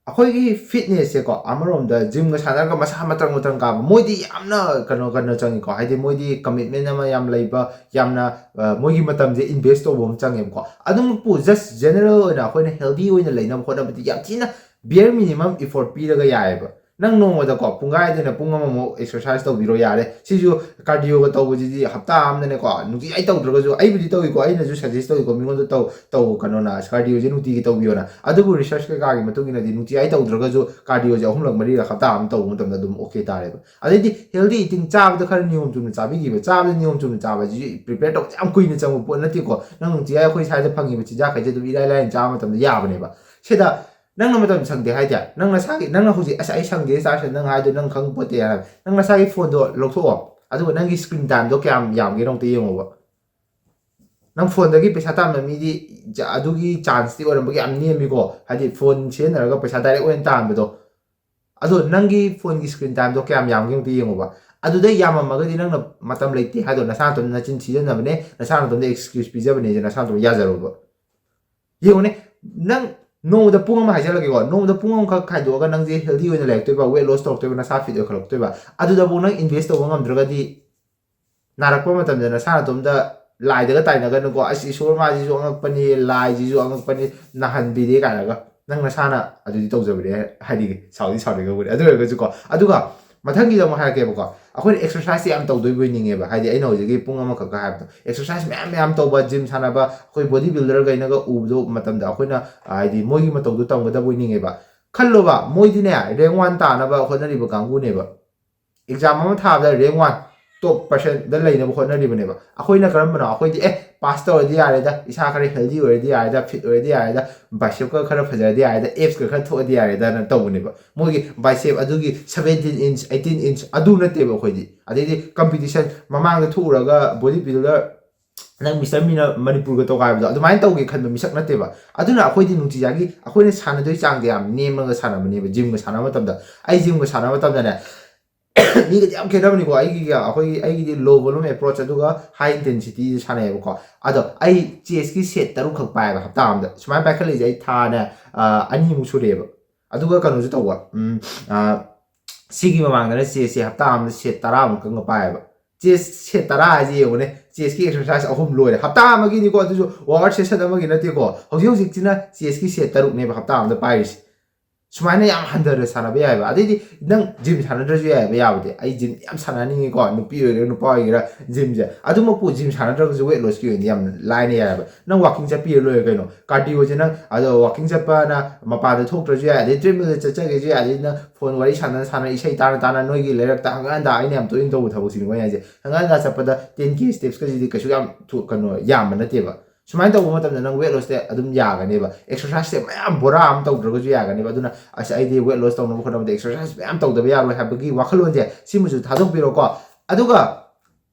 ꯑꯩꯈꯣꯏꯒꯤ ꯐꯤꯠꯅꯦꯁꯁꯦꯀꯣ, ꯑꯃꯔꯣꯝꯗ ꯖꯤꯝꯒ ꯁꯥꯟꯅꯔꯒ ꯃꯁꯥ ꯃꯇ꯭ꯔꯪ ꯃꯇ꯭ꯔꯪ ꯀꯥꯕ, ꯃꯣꯏꯗꯤ ꯌꯥꯝꯅ ꯀꯩꯅꯣ ꯀꯩꯅꯣ ꯆꯪꯉꯤꯀꯣ, ꯍꯥꯏꯗꯤ ꯃꯣꯏꯗꯤ ꯀꯃꯤꯠꯃꯦꯟ ꯑꯃ ꯌꯥꯝ ꯂꯩꯕ, ꯌꯥꯝꯅ ꯑ, ꯃꯣꯏꯒꯤ ꯃꯇꯝꯁꯦ ꯏꯟꯚꯦꯁ ꯇꯧꯕ ꯑꯃ ꯆꯪꯉꯦꯕꯀꯣ꯫ ꯑꯗꯨꯃꯛꯄꯨ ꯖꯁ ꯖꯦꯅꯔꯦꯜ ꯑꯣꯏꯅ ꯑꯩꯈꯣꯏꯅ ꯍꯦꯜꯗꯤ ꯑꯣꯏꯅ ꯂꯩꯅꯕ ꯍꯣꯠꯅꯕꯗꯤ ꯌꯥꯝ ꯊꯤꯅ ꯕꯤꯌꯔ ꯃꯤꯅꯤꯃꯝ ꯏꯐꯣꯔꯠ ꯄꯤꯔꯒ ꯌꯥꯏꯑꯕ꯫ ꯅꯪ ꯅꯣꯡꯃꯗꯀꯣ ꯄꯨꯡꯈꯥꯏꯗꯩꯅ ꯄꯨꯡ ꯑꯃꯃꯨꯛ ꯑꯦꯛꯁꯔꯁꯥꯏꯁ ꯇꯧꯕꯤꯔꯣ ꯌꯥꯔꯦ꯫ ꯁꯤꯁꯨ ꯀꯥꯔꯗꯤꯌꯣꯒ ꯇꯧꯕꯁꯤꯗꯤ ꯍꯞꯇꯥ ꯑꯃꯗꯅꯦꯀꯣ, ꯅꯨꯡꯇꯤ ꯑꯩ ꯇꯧꯗ꯭ꯔꯒꯁꯨ, ꯑꯩꯕꯨꯗꯤ ꯇꯧꯏꯀꯣ, ꯑꯩꯅꯁꯨ ꯁꯖꯦꯁ ꯇꯧꯏꯀꯣ ꯃꯤꯉꯣꯟꯗ, ꯇꯧ ꯇꯧ ꯀꯩꯅꯣꯅ, ꯀꯥꯔꯗꯤꯌꯣꯁꯦ ꯅꯨꯡꯇꯤꯒꯤ ꯇꯧꯕꯤꯌꯣꯅ꯫ ꯑꯗꯨꯕꯨ ꯔꯤꯁꯔꯁ ꯀꯩꯀꯥꯒꯤ ꯃꯇꯨꯡ ꯏꯟꯅꯗꯤ ꯅꯨꯡꯇꯤ ꯑꯩ ꯇꯧꯗ꯭ꯔꯒꯁꯨ ꯀꯥꯔꯗꯤꯌꯣꯁꯦ ꯑꯍꯨꯝꯂꯛ ꯃꯔꯤꯔꯛ ꯍꯞꯇꯥ ꯑꯃ ꯇꯧꯕ ꯃꯇꯝꯗ ꯑꯗꯨꯝ ꯑꯣꯀꯦ ꯇꯥꯔꯦꯕ꯫ ꯑꯗꯩꯗꯤ ꯍꯦꯜꯗꯤ ꯏꯇꯤꯡ, ꯆꯥꯕꯗ ꯈꯔ ꯅꯤꯌꯣꯝ ꯆꯨꯝꯅ ꯆꯥꯕꯤꯈꯤꯕ꯫ ꯆꯥꯕꯗ ꯅꯤꯌꯣꯝ ꯆꯨꯝꯅ ꯆꯥꯕ ꯍꯥꯏꯁꯤꯁꯨ ꯄ꯭ꯔꯤꯄꯦꯌꯔ ꯇꯧꯕꯁꯦ ꯌꯥꯝ ꯀꯨꯏꯅ ꯆꯪꯕ ꯄꯣꯠ ꯅꯠꯇꯦꯀꯣ꯫ ꯅꯪ ꯅꯨꯡꯇꯤꯖꯥꯏ ꯑꯩꯈꯣꯏ ꯁ꯭ꯋꯥꯏꯗ ꯐꯪꯉꯤꯕ ꯆꯤꯟꯖꯥꯛꯈꯩꯁꯦ ꯑꯗꯨꯝ ꯏꯔꯥꯏ ꯂꯥꯏꯅ ꯆꯥꯕ ꯃꯇꯝꯗ ꯌꯥꯕꯅꯦꯕ꯫ ꯁꯤꯗ ꯅꯪꯅ ꯃꯇꯝ ꯁꯪꯗꯦ ꯍꯥꯏꯗꯤ, ꯅꯪ ꯅꯁꯥꯒꯤ, ꯅꯪꯅ ꯍꯧꯖꯤꯛ "ꯑꯁ ꯑꯩ ꯁꯪꯗꯦ ꯆꯥꯔꯁꯦ" ꯅꯪ ꯍꯥꯏꯗꯣ ꯅꯪ ꯈꯪꯕ ꯄꯣꯠꯇꯦ ꯍꯥꯏꯕ꯫ ꯅꯪ ꯅꯁꯥꯒꯤ ꯐꯣꯟꯗꯣ ꯂꯧꯊꯣꯛꯑꯣ, ꯑꯗꯨꯒ ꯅꯪꯒꯤ ꯁ꯭ꯀ꯭ꯔꯤꯟ ꯇꯥꯏꯝꯗꯣ ꯀꯌꯥꯝ ꯌꯥꯝꯒꯦꯅꯣ ꯑꯝꯇ ꯌꯦꯡꯉꯣꯕ꯫ ꯅꯪ ꯐꯣꯟꯗꯒꯤ ꯄꯩꯁꯥ ꯇꯥꯟꯕ ꯃꯤꯗꯤ ꯖ-, ꯑꯗꯨꯒꯤ ꯆꯥꯟꯁꯇꯤ ꯑꯣꯏꯔꯝꯕꯒꯤ ꯌꯥꯝ ꯅꯦꯝꯃꯤꯀꯣ꯫ ꯍꯥꯏꯗꯤ ꯐꯣꯟ ꯁꯤꯖꯤꯟꯅꯔꯒ ꯄꯩꯁꯥ ꯗꯥꯏꯔꯦꯛ ꯑꯣꯏꯅ ꯇꯥꯟꯕꯗꯣ꯫ ꯑꯗꯣ ꯅꯪꯒꯤ ꯐꯣꯟꯒꯤ ꯁ꯭ꯀ꯭ꯔꯤꯟ ꯇꯥꯏꯝꯗꯣ ꯀꯌꯥꯝ ꯌꯥꯝꯒꯦ ꯑꯝꯇ ꯌꯦꯡꯉꯣꯕ꯫ ꯑꯗꯨꯗ ꯌꯥꯝꯃꯝꯃꯒꯗꯤ ꯅꯪꯅ ꯃꯇꯝ ꯂꯩꯇꯦ ꯍꯥꯏꯗꯣ ꯅꯁꯥ ꯅꯇꯣꯝꯗ ꯅꯆꯤꯟ ꯊꯤꯖꯟꯅꯕꯅꯦ, ꯅꯁꯥ ꯅꯇꯣꯝꯗ ꯑꯦꯛꯁꯀ꯭ꯌꯨꯁ ꯄꯤꯖꯕꯅꯦꯁꯦ ꯅꯁꯥ ꯅꯇꯣꯝꯗ ꯌꯥꯖꯔꯣꯕ꯫ ꯌꯦꯡꯉꯨꯅꯦ, ꯅꯪ ꯅꯣꯡꯃꯗ ꯄꯨꯡ ꯑꯃ ꯍꯥꯏꯖꯜꯂꯒꯦꯀꯣ, ꯅꯣꯡꯃꯗ ꯄꯨꯡ ꯑꯃꯈꯛ ꯈꯥꯏꯗꯣꯛꯑꯒ ꯅꯪꯁꯦ ꯍꯦꯜꯗꯤ ꯑꯣꯏꯅ ꯂꯩꯔꯛꯇꯣꯏꯕ, ꯋꯦꯠ ꯂꯣꯁ ꯇꯧꯔꯛꯇꯣꯏꯕ, ꯅꯁꯥ ꯐꯤꯠ ꯑꯣꯏꯈꯠꯂꯛꯇꯣꯏꯕ꯫ ꯑꯗꯨꯗꯕꯨ ꯅꯪ ꯏꯟꯚꯦꯁ ꯇꯧꯕ ꯉꯝꯗ꯭ꯔꯒꯗꯤ ꯅꯥꯔꯛꯄ ꯃꯇꯝꯗ ꯅꯁꯥ ꯅꯇꯣꯝꯗ ꯂꯥꯏꯗꯒ ꯇꯥꯏꯅꯒꯅꯨꯀꯣ, "ꯑꯁ ꯏꯁꯣꯔ ꯃꯥꯁꯤꯁꯨ ꯑꯉꯛꯄꯅꯤ, ꯂꯥꯏꯁꯤꯁꯨ ꯑꯉꯛꯄꯅꯤ, ꯅꯥꯍꯟꯕꯤꯔꯦ" ꯀꯥꯏꯅꯒ꯫ ꯅꯪ ꯅꯁꯥꯅ ꯑꯗꯨꯗꯤ ꯇꯧꯖꯕꯅꯦ, ꯍꯥꯏꯗꯤ ꯁꯥꯎꯗꯤ ꯁꯥꯎꯅꯤꯡꯉꯝꯒꯅꯤ꯫ ꯑꯗꯨ ꯑꯣꯏꯔꯒꯁꯨꯀꯣ, ꯑꯗꯨꯒ ꯃꯊꯪꯒꯤꯗ ꯑꯃꯨꯛ ꯍꯥꯏꯔꯛꯀꯦꯕꯀꯣ꯫ ꯑꯩꯈꯣꯏꯅ exercise ꯁꯦ ꯌꯥꯝ ꯇꯧꯗꯣꯏꯕꯣꯏ ꯅꯤꯡꯉꯦꯕ, ꯍꯥꯏꯗꯤ ꯑꯩꯅ ꯍꯧꯖꯤꯛꯀꯤ ꯄꯨꯡ ꯑꯃꯈꯛꯀ ꯍꯥꯏꯕꯗꯣ, exercise ꯃꯌꯥꯝ ꯃꯌꯥꯝ ꯇꯧꯕ, gym ꯁꯥꯟꯅꯕ, ꯑꯩꯈꯣꯏ body builder ꯈꯩꯅꯒ ꯎꯕꯗꯣ ꯃꯇꯝꯗ ꯑꯩꯈꯣꯏꯅ, ꯍꯥꯏꯗꯤ ꯃꯣꯏꯒꯤ ꯃꯇꯧꯗꯣ ꯇꯝꯒꯗꯕꯣꯏ ꯅꯤꯡꯉꯦꯕ꯫ ꯈꯜꯂꯣꯕ, ꯃꯣꯏꯗꯤꯅꯦ rank one ꯇꯥꯅꯕ ꯍꯣꯠꯅꯔꯤꯕ ꯀꯥꯡꯕꯨꯅꯦꯕ꯫ Exam ꯑꯃ ꯊꯥꯕꯗ rank one, top percent ꯗ ꯂꯩꯅꯕ ꯍꯣꯠꯅꯔꯤꯕꯅꯦꯕ꯫ ꯑꯩꯈꯣꯏꯅ ꯀꯔꯝꯕꯅꯣ? ꯑꯩꯈꯣꯏꯗꯤ ꯑꯦ, pass ꯇꯧꯔꯗꯤ ꯌꯥꯔꯦꯗ, ꯏꯁꯥ ꯈꯔ healthy ꯑꯣꯏꯔꯗꯤ ꯌꯥꯔꯦꯗ, fit ꯑꯣꯏꯔꯗꯤ ꯌꯥꯔꯦꯗ, bicep ꯀ ꯈꯔ ꯐꯖꯔꯗꯤ ꯌꯥꯔꯦꯗ, abs ꯀ ꯈꯔ ꯊꯣꯛꯑꯗꯤ ꯌꯥꯔꯦꯗꯅ ꯇꯧꯕꯅꯦꯕ꯫ ꯃꯣꯏꯒꯤ bicep ꯑꯗꯨꯒꯤ seventeen inch, eighteen inch ꯑꯗꯨ ꯅꯠꯇꯦꯕ ꯑꯩꯈꯣꯏꯗꯤ꯫ ꯑꯗꯩꯗꯤ competition ꯃꯃꯥꯡꯗ ꯊꯣꯛꯎꯔꯒ body builder ꯅꯪ Mister ꯃꯤꯅ ꯃꯅꯤꯄꯨꯔꯒ ꯇꯧꯒꯥꯏꯕꯗꯣ ꯑꯗꯨꯃꯥꯏꯅ ꯇꯧꯒꯦ ꯈꯟꯕ ꯃꯤꯁꯛ ꯅꯠꯇꯦꯕ꯫ ꯑꯗꯨꯅ ꯑꯩꯈꯣꯏꯗꯤ ꯅꯨꯡꯇꯤꯖꯥꯒꯤ ꯑꯩꯈꯣꯏꯅ ꯁꯥꯟꯅꯗꯣꯏ ꯆꯥꯡꯁꯦ ꯌꯥꯝ ꯅꯦꯝꯃꯒ ꯁꯥꯟꯅꯕꯅꯦꯕ꯫ Gym ꯒ ꯁꯥꯟꯅꯕ ꯃꯇꯝꯗ, ꯑꯩ gym ꯒ ꯁꯥꯟꯅꯕ ꯃꯇꯝꯗꯅꯦ, ꯃꯤꯒꯗꯤ ꯌꯥꯝ ꯈꯦꯠꯅꯕꯅꯤꯀꯣ꯫ ꯑꯩꯒꯤꯒ ꯑꯩꯈꯣꯏꯒꯤ, ꯑꯩꯒꯤꯗꯤ low volume approach ꯑꯗꯨꯒ high intensity ꯁꯥꯟꯅꯩꯌꯦꯕꯀꯣ꯫ ꯑꯗꯣ ꯑꯩ chest ꯀꯤ set ꯇꯔꯨꯛ ꯈꯛ ꯄꯥꯏꯌꯦꯕ ꯍꯞꯇꯥ ꯑꯃꯗ꯫ ꯁꯨꯃꯥꯏꯅ ꯄꯥꯏꯈꯠꯂꯛꯏꯁꯦ ꯑꯩ ꯊꯥꯅ, ꯑ, ꯑꯅꯤꯃꯨꯛ ꯁꯨꯔꯛꯑꯦꯕ꯫ ꯑꯗꯨꯒ ꯀꯩꯅꯣꯁꯨ ꯇꯧꯕ, ꯎꯝ, ꯑ, ꯁꯤꯒꯤ ꯃꯃꯥꯡꯗꯅ chest ꯁꯦ ꯍꯞꯇꯥ ꯑꯃꯗ set ꯇꯔꯥꯃꯨꯛꯀ ꯄꯥꯏꯌꯦꯕ꯫ Chest set ꯇꯔꯥ ꯍꯥꯏꯁꯦ ꯌꯦꯡꯉꯨꯅꯦ, chest ꯀꯤ exercise ꯑꯍꯨꯝ ꯂꯣꯏꯔꯦ ꯍꯞꯇꯥ ꯑꯃꯒꯤꯅꯤꯀꯣ꯫ ꯑꯗꯨꯁꯨ workout session ꯑꯃꯒꯤ ꯅꯠꯇꯦꯀꯣ꯫ ꯍꯧꯖꯤꯛ ꯍꯧꯖꯤꯛꯁꯤꯅ chest ꯀꯤ set ꯇꯔꯨꯛꯅꯦꯕ ꯍꯞꯇꯥ ꯑꯃꯗ ꯄꯥꯏꯔꯤꯁꯦ꯫ ꯁꯨꯃꯥꯏꯅ ꯌꯥꯝ ꯍꯟꯊꯅ ꯁꯥꯟꯅꯕ ꯌꯥꯏꯑꯕ꯫ ꯑꯗꯩꯗꯤ ꯅꯪ gym ꯁꯥꯟꯅꯗ꯭ꯔꯁꯨ ꯌꯥꯏꯑꯕ, ꯌꯥꯕꯗꯤ꯫ ꯑꯩ gym ꯌꯥꯝ ꯁꯥꯟꯅꯅꯤꯡꯉꯤꯀꯣ, ꯅꯨꯄꯤ ꯑꯣꯏꯒꯦꯔꯥ ꯅꯨꯄꯥ ꯑꯣꯏꯒꯦꯔꯥ gym ꯁꯦ꯫ ꯑꯗꯨꯃꯛꯄꯨ gym ꯁꯥꯟꯅꯗ꯭ꯔꯒꯁꯨ weight loss ꯀꯤ ꯑꯣꯏꯅꯗꯤ ꯌꯥꯝ ꯂꯥꯏꯅ ꯌꯥꯏꯑꯕ꯫ ꯅꯪ walking ꯆꯠꯄꯤꯔ ꯂꯣꯏꯔꯦ ꯀꯩꯅꯣ꯫ Cardio ꯁꯦ ꯅꯪ ꯑꯗꯣ walking ꯆꯠꯄꯅ ꯃꯄꯥꯟꯗ ꯊꯣꯛꯇ꯭ꯔꯁꯨ ꯌꯥꯏ, ꯑꯗꯩ treadmill ꯗ ꯆꯠꯆꯒꯦꯁꯨ ꯌꯥꯏ, ꯑꯗꯩ ꯅꯪ phone ꯋꯥꯔꯤ ꯁꯥꯟꯅ ꯁꯥꯟꯅ ꯏꯁꯩ ꯇꯥꯅ ꯇꯥꯅ ꯅꯣꯏꯒꯤ ꯂꯩꯔꯛꯇ ꯍꯪꯒꯠ ꯍꯟꯗꯥ, ꯑꯩꯅ ꯌꯥꯝ ꯇꯣꯏꯅ ꯇꯧꯕ ꯊꯕꯛꯁꯤꯅꯤ ꯃꯣꯏ ꯍꯥꯏꯁꯦ, ꯍꯪꯒꯠ ꯍꯟꯗꯥ ꯆꯠꯄꯗ ten K steps ꯀꯁꯤꯗꯤ ꯀꯩꯁꯨ ꯌꯥꯝ ꯊꯨ-, ꯀꯩꯅꯣ, ꯌꯥꯝꯕ ꯅꯠꯇꯦꯕ꯫ ꯁꯨꯃꯥꯏꯅ ꯇꯧꯕ ꯃꯇꯝꯗ ꯅꯪ weight loss ꯁꯦ ꯑꯗꯨꯝ ꯌꯥꯒꯅꯦꯕ꯫ Exercise ꯁꯦ ꯃꯌꯥꯝ ꯕꯣꯔꯥ ꯑꯃ ꯇꯧꯗ꯭ꯔꯒꯁꯨ ꯌꯥꯒꯅꯦꯕ꯫ ꯑꯗꯨꯅ ꯑꯁ, ꯑꯩꯗꯤ weight loss ꯇꯧꯅꯕ ꯍꯣꯠꯅꯕꯗ exercise ꯃꯌꯥꯝ ꯇꯧꯗꯕ ꯌꯥꯔꯣꯏ ꯍꯥꯏꯕꯒꯤ ꯋꯥꯈꯜꯂꯣꯟꯁꯦ ꯁꯤꯃꯁꯨ ꯊꯥꯗꯣꯛꯄꯤꯔꯣꯀꯣ꯫ ꯑꯗꯨꯒ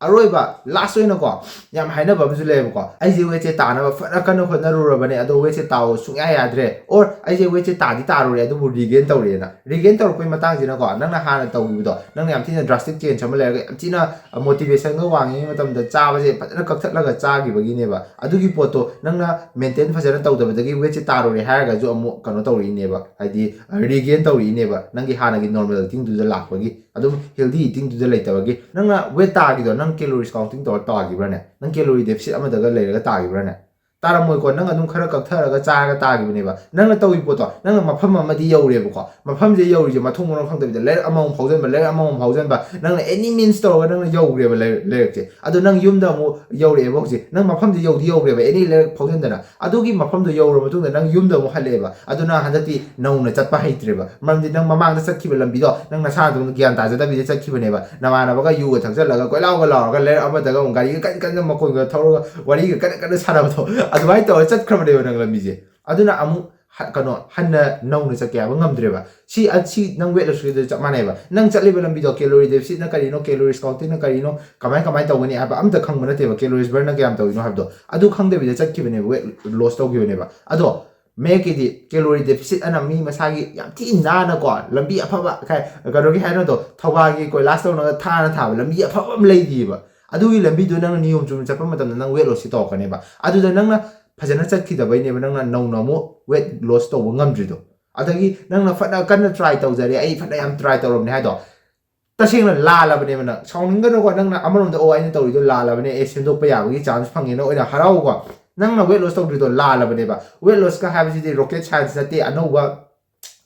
ꯑꯔꯣꯏꯕ last ꯑꯣꯏꯅꯀꯣ, ꯌꯥꯝ ꯍꯥꯏꯅꯕ ꯑꯃꯁꯨ ꯂꯩꯌꯦꯕꯀꯣ, "ꯑꯩꯁꯦ weight ꯁꯦ ꯇꯥꯅꯕ ꯐꯅ ꯀꯟꯅ ꯍꯣꯠꯅꯔꯨꯔꯕꯅꯦ, ꯑꯗꯣ weight ꯁꯦ ꯇꯥꯎ ꯁꯨꯡꯌꯥ ꯌꯥꯗ꯭ꯔꯦ", or "ꯑꯩꯁꯦ weight ꯁꯦ ꯇꯥꯗꯤ ꯇꯥꯔꯨꯔꯦ ꯑꯗꯨꯕꯨ regain ꯇꯧꯔꯦꯅ"꯫ Regain ꯇꯧꯔꯛꯄꯩ ꯃꯇꯥꯡꯁꯤꯅꯀꯣ, ꯅꯪꯅ ꯍꯥꯟꯅ ꯇꯧꯈꯤꯕꯗꯣ, ꯅꯪꯅ ꯌꯥꯝ ꯊꯤꯅ drastic change ꯑꯃ ꯂꯩꯔꯒ, ꯌꯥꯝ ꯊꯤꯅ motivation ꯒ ꯋꯥꯡꯉꯤꯉꯩ ꯃꯇꯝꯗ ꯆꯥꯕꯁꯦ ꯐꯖꯅ ꯀꯛꯊꯠꯂꯒ ꯆꯥꯈꯤꯕꯒꯤꯅꯦꯕ꯫ ꯑꯗꯨꯒꯤ ꯄꯣꯠꯇꯣ ꯅꯪꯅ maintain ꯐꯖꯅ ꯇꯧꯗꯕꯗꯒꯤ weight ꯁꯦ ꯇꯥꯔꯨꯔꯦ ꯍꯥꯏꯔꯒꯁꯨ ꯑꯃꯨꯛ ꯀꯩꯅꯣ ꯇꯧꯔꯛꯏꯅꯦꯕ, ꯍꯥꯏꯗꯤ regain ꯇꯧꯔꯛꯏꯅꯦꯕ, ꯅꯪꯒꯤ ꯍꯥꯟꯅꯒꯤ normal eating ꯗꯨꯗ ꯂꯥꯛꯄꯒꯤ꯫ ꯑꯗꯨꯝ healthy eating ꯗꯨꯗ ꯂꯩꯇꯕꯒꯤ꯫ ꯅꯪꯅ weight ꯇꯥꯈꯤꯗꯣ ꯅꯪ calories counting ꯇꯧꯔ ꯇꯥꯈꯤꯕ꯭ꯔꯥꯅꯦ? ꯅꯪ calorie deficit ꯑꯃꯗꯒ ꯂꯩꯔꯒ ꯇꯥꯈꯤꯕ꯭ꯔꯥꯅꯦ? ꯇꯥꯔꯝꯃꯣꯏꯀꯣ, ꯅꯪ ꯑꯗꯨꯝ ꯈꯔ ꯀꯛꯊꯔꯒ ꯆꯥꯔꯒ ꯇꯥꯈꯤꯕꯅꯦꯕ꯫ ꯅꯪꯅ ꯇꯧꯔꯤ ꯄꯣꯠꯇꯣ, ꯅꯪꯅ ꯃꯐꯝ ꯑꯃꯗꯤ ꯌꯧꯔꯦꯕꯀꯣ, ꯃꯐꯝꯁꯦ ꯌꯧꯔꯤꯁꯦ ꯃꯊꯣꯡ ꯃꯔꯝ ꯈꯪꯗꯕꯤꯗ ꯂꯥꯏꯔꯤꯛ ꯑꯃꯃꯨꯛ ꯐꯥꯎꯖꯟꯕ, ꯂꯥꯏꯔꯤꯛ ꯑꯃꯃꯨꯛ ꯐꯥꯎꯖꯟꯕ, ꯅꯪꯅ any means ꯇꯧꯔꯒ ꯅꯪꯅ ꯌꯧꯔꯦꯕ ꯂꯩ- ꯂꯩꯔꯛꯁꯦ꯫ ꯑꯗꯣ ꯅꯪ ꯌꯨꯝꯗ ꯑꯃꯨꯛ ꯌꯧꯔꯛꯑꯦꯕ ꯍꯧꯖꯤꯛ, ꯅꯪ ꯃꯐꯝꯗꯤ ꯌꯧꯗꯤ ꯌꯧꯔꯦꯕ any ꯂꯥꯏꯔꯤꯛ ꯐꯥꯎꯖꯟꯗꯅ꯫ ꯑꯗꯨꯒꯤ ꯃꯐꯝꯗꯣ ꯌꯧꯔꯕ ꯃꯇꯨꯡꯗ ꯅꯪ ꯌꯨꯝꯗ ꯑꯃꯨꯛ ꯍꯜꯂꯛꯑꯦꯕ, ꯑꯗꯨ ꯅꯪ ꯍꯟꯗꯛꯇꯤ ꯅꯧꯅ ꯆꯠꯄ ꯍꯩꯇ꯭ꯔꯦꯕ, ꯃꯔꯝꯗꯤ ꯅꯪ ꯃꯃꯥꯡꯗ ꯆꯠꯈꯤꯕ ꯂꯝꯕꯤꯗꯣ ꯅꯪ ꯅꯁꯥꯅ ꯑꯗꯨꯝ ꯒ꯭ꯌꯥꯟ ꯇꯥꯖꯗꯕꯤꯗ ꯆꯠꯈꯤꯕꯅꯦꯕ꯫ ꯅꯃꯥꯟꯅꯕꯒ ꯌꯨꯒ ꯊꯛꯆꯜꯂꯒ ꯀꯣꯏꯂꯥꯎꯒ ꯂꯥꯎꯔꯒ ꯂꯥꯏꯔꯤꯛ ꯑꯃꯗꯒ ꯑꯃꯨꯛ ꯒꯥꯔꯤꯒ ꯀꯟ ꯀꯟꯅ ꯃꯈꯣꯟꯒ ꯊꯧꯔꯒ ꯋꯥꯔꯤꯒ ꯀꯟꯅ ꯀꯟꯅ ꯁꯥꯟꯅꯕꯗꯣ ꯑꯗꯨꯃꯥꯏꯅ ꯇꯧꯔ ꯆꯠꯈ꯭ꯔꯕꯅꯦꯕ ꯅꯪ ꯂꯝꯕꯤꯁꯦ꯫ ꯑꯗꯨꯅ ꯑꯃꯨꯛ ꯍ- ꯀꯩꯅꯣ ꯍꯟꯅ ꯅꯧꯅ ꯆꯠꯀꯦ ꯍꯥꯏꯕ ꯉꯝꯗ꯭ꯔꯦꯕ꯫ ꯁꯤ ꯑ- ꯁꯤ ꯅꯪ weight lossꯀꯤꯗꯨ ꯆꯞ ꯃꯥꯟꯅꯩꯕ꯫ ꯅꯪ ꯆꯠꯂꯤꯕ ꯂꯝꯕꯤꯗꯣ calorie deficitꯅ ꯀꯔꯤꯅꯣ, calories countingꯅ ꯀꯔꯤꯅꯣ, ꯀꯃꯥꯏ ꯀꯃꯥꯏꯅ ꯇꯧꯒꯅꯤ ꯍꯥꯏꯕ ꯑꯝꯇ ꯈꯪꯕ ꯅꯠꯇꯦꯕ, calories burnꯅ ꯀꯌꯥꯝ ꯇꯧꯔꯤꯅꯣ ꯍꯥꯏꯕꯗꯣ꯫ ꯑꯗꯨ ꯈꯪꯗꯕꯤꯗ ꯆꯠꯈꯤꯕꯅꯦꯕ, weight loss ꯇꯧꯈꯤꯕꯅꯦꯕ꯫ ꯑꯗꯣ ꯃꯦꯛꯀꯤꯗꯤ calorie deficit ꯑꯅ ꯃꯤ ꯃꯁꯥꯒꯤ ꯌꯥꯝ ꯊꯤ ꯅꯥꯟꯅꯀꯣ, ꯂꯝꯕꯤ ꯑꯐꯕ ꯀꯩ- ꯀꯩꯅꯣꯒꯤ ꯍꯥꯏꯅꯗꯣ, ꯊꯧꯕꯥꯜꯒꯤ ꯀꯣꯏꯂꯥꯁ ꯇꯧꯅꯒ ꯊꯥꯅ ꯊꯥꯕ ꯂꯝꯕꯤ ꯑꯐꯕ ꯑꯃ ꯂꯩꯔꯤꯑꯕ꯫ ꯑꯗꯨꯒꯤ ꯂꯝꯕꯤꯗꯣ ꯅꯪꯅ ꯅꯤꯌꯣꯝ ꯆꯨꯝꯅ ꯆꯠꯄ ꯃꯇꯝꯗ ꯅꯪ weight lossꯁꯤ ꯇꯧꯔꯛꯀꯅꯦꯕ꯫ ꯑꯗꯨꯗ ꯅꯪꯅ ꯐꯖꯅ ꯆꯠꯈꯤꯗꯕꯩꯅꯦꯕ ꯅꯪꯅ ꯅꯧꯅ ꯑꯃꯨꯛ weight loss ꯇꯧꯕ ꯉꯝꯗ꯭ꯔꯤꯗꯣ꯫ ꯑꯗꯒꯤ ꯅꯪꯅ ꯐꯅ ꯀꯟꯅ try ꯇꯧꯖꯔꯦ, ꯑꯩ ꯐꯅ ꯌꯥꯝ try ꯇꯧꯔꯕꯅꯦ ꯍꯥꯏꯗꯣ, ꯇꯁꯦꯡꯅ ꯂꯥꯜꯂꯕꯅꯦꯕ ꯅꯪ꯫ ꯁꯥꯎꯅꯤꯡꯒꯅꯨꯀꯣ, ꯅꯪꯅ ꯑꯃꯔꯣꯝꯗ "ꯑꯣ, ꯑꯩꯅ ꯇꯧꯔꯤꯗꯣ ꯂꯥꯜꯂꯕꯅꯦ, ꯑꯦ, ꯁꯦꯝꯗꯣꯛꯄ ꯌꯥꯕꯒꯤ chance ꯐꯪꯉꯦꯅ" ꯑꯣꯏꯅ ꯍꯔꯥꯎꯀꯣ꯫ ꯅꯪꯅ weight loss ꯇꯧꯗ꯭ꯔꯤꯗꯣ ꯂꯥꯜꯂꯕꯅꯦꯕ꯫ Weight lossꯀ ꯍꯥꯏꯕꯁꯤꯗꯤ rocket science ꯅꯠꯇꯦ, ꯑꯅꯧꯕ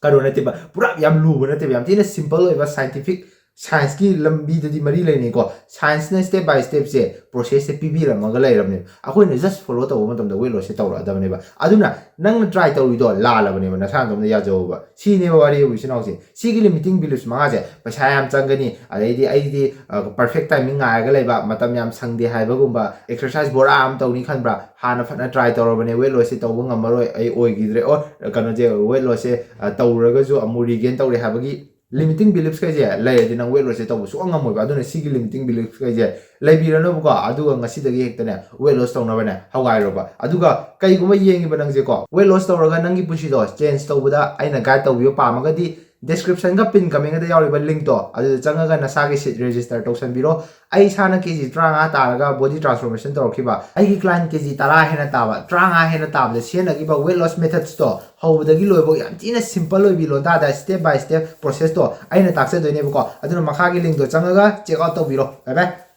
ꯀꯩꯅꯣ ꯅꯠꯇꯦꯕ, ꯄꯨꯔꯥ ꯌꯥꯝ ꯂꯨꯕ ꯅꯠꯇꯦꯕ, ꯌꯥꯝ ꯊꯤꯅ simple ꯑꯣꯏꯕ scientific scienceꯀꯤ ꯂꯝꯕꯤꯗꯗꯤ ꯃꯔꯤ ꯂꯩꯅꯩꯀꯣ꯫ Scienceꯅ step by stepꯁꯦ processꯁꯦ ꯄꯤꯕꯤꯔꯝꯃꯒ ꯂꯩꯔꯕꯅꯦꯕ꯫ ꯑꯩꯈꯣꯏꯅ just follow ꯇꯧꯕ ꯃꯇꯝꯗ weight lossꯁꯦ ꯇꯧꯔꯛꯑꯗꯕꯅꯦꯕ꯫ ꯑꯗꯨꯅ ꯅꯪꯅ try ꯇꯧꯔꯤꯗꯣ ꯂꯥꯜꯂꯕꯅꯦꯕ, ꯅꯁꯥꯅ ꯑꯗꯨꯝꯅ ꯌꯥꯖꯧꯕ꯫ ꯁꯤꯅꯦꯕ ꯋꯥꯔꯤꯕꯨ, ꯏꯆꯤꯟ ꯏꯅꯥꯎꯁꯦ꯫ ꯁꯤꯒꯤ limiting beliefs ꯃꯉꯥꯁꯦ, ꯄꯩꯁꯥ ꯌꯥꯝ ꯆꯪꯒꯅꯤ, ꯑꯗꯩꯗꯤ ꯑꯩꯗꯤ perfect timing ꯉꯥꯏꯔꯒ ꯂꯩꯕ, ꯃꯇꯝ ꯌꯥꯝ ꯁꯪꯗꯦ ꯍꯥꯏꯕꯒꯨꯝꯕ, exercise ꯕꯣꯔꯥ ꯑꯃ ꯇꯧꯅꯤ ꯈꯟꯕ꯭ꯔꯥ? ꯍꯥꯟꯅ ꯐꯅ try ꯇꯧꯔꯕꯅꯦ, weight lossꯁꯦ ꯇꯧꯕ ꯉꯝꯃꯔꯣꯏ, ꯑꯩ ꯑꯣꯏꯈꯤꯗ꯭ꯔꯦ, or ꯀꯩꯅꯣꯁꯦ, weight lossꯁꯦ ꯑ, ꯇꯧꯔꯒꯁꯨ ꯑꯃꯨꯛ regain ꯇꯧꯔꯦ ꯍꯥꯏꯕꯒꯤ limiting beliefs ꯈꯩꯁꯦ ꯂꯩꯔꯗꯤ ꯅꯪ weight lossꯁꯦ ꯇꯧꯕ ꯁꯨꯡꯉꯝ ꯉꯝꯃꯣꯏꯕ꯫ ꯑꯗꯨꯅ ꯁꯤꯒꯤ limiting beliefs ꯈꯩꯁꯦ ꯂꯩꯕꯤꯔꯅꯨꯕꯀꯣ, ꯑꯗꯨꯒ ꯉꯁꯤꯗꯒꯤ ꯍꯦꯛꯇꯅꯦ weight loss ꯇꯧꯅꯕꯅꯦ ꯍꯧꯒꯥꯏꯔꯣꯕ꯫ ꯑꯗꯨꯒ ꯀꯩꯒꯨꯝꯕ ꯌꯦꯡꯉꯤꯕ ꯅꯪꯁꯦꯀꯣ, weight loss ꯇꯧꯔꯒ ꯅꯪꯒꯤ ꯄꯨꯟꯁꯤꯗꯣ change ꯇꯧꯕꯗ ꯑꯩꯅ guide ꯇꯧꯕꯤꯕ ꯄꯥꯝꯃꯒꯗꯤ, descriptionꯒ pin commentꯗ ꯌꯥꯎꯔꯤꯕ linkꯇꯣ ꯑꯗꯨꯗ ꯆꯪꯉꯒ ꯅꯁꯥꯒꯤ seat register ꯇꯧꯁꯟꯕꯤꯔꯣ꯫ ꯑꯩ ꯏꯁꯥꯅ ꯀꯦ ꯖꯤ ꯇꯔꯥꯃꯉꯥ ꯇꯥꯔꯒ body transformation ꯇꯧꯔꯛꯈꯤꯕ, ꯑꯩꯒꯤ client ꯀꯦ ꯖꯤ ꯇꯔꯥ ꯍꯦꯟꯅ ꯇꯥꯕ, ꯇꯔꯥꯃꯉꯥ ꯍꯦꯟꯅ ꯇꯥꯕꯗ ꯁꯤꯖꯤꯟꯅꯈꯤꯕ weight loss methodsꯇꯣ ꯍꯧꯕꯗꯒꯤ ꯂꯣꯏꯕꯧ ꯌꯥꯝ ꯊꯤꯅ simple ꯑꯣꯏꯕꯤ ꯂꯣꯟꯗꯥꯗ step by step processꯇꯣ ꯑꯩꯅ ꯇꯥꯛꯆꯗꯣꯏꯅꯦꯕꯀꯣ꯫ ꯑꯗꯨꯅ ꯃꯈꯥꯒꯤ linkꯇꯣ ꯆꯪꯉꯒ check out ꯇꯧꯕꯤꯔꯣ꯫ Bye bye꯫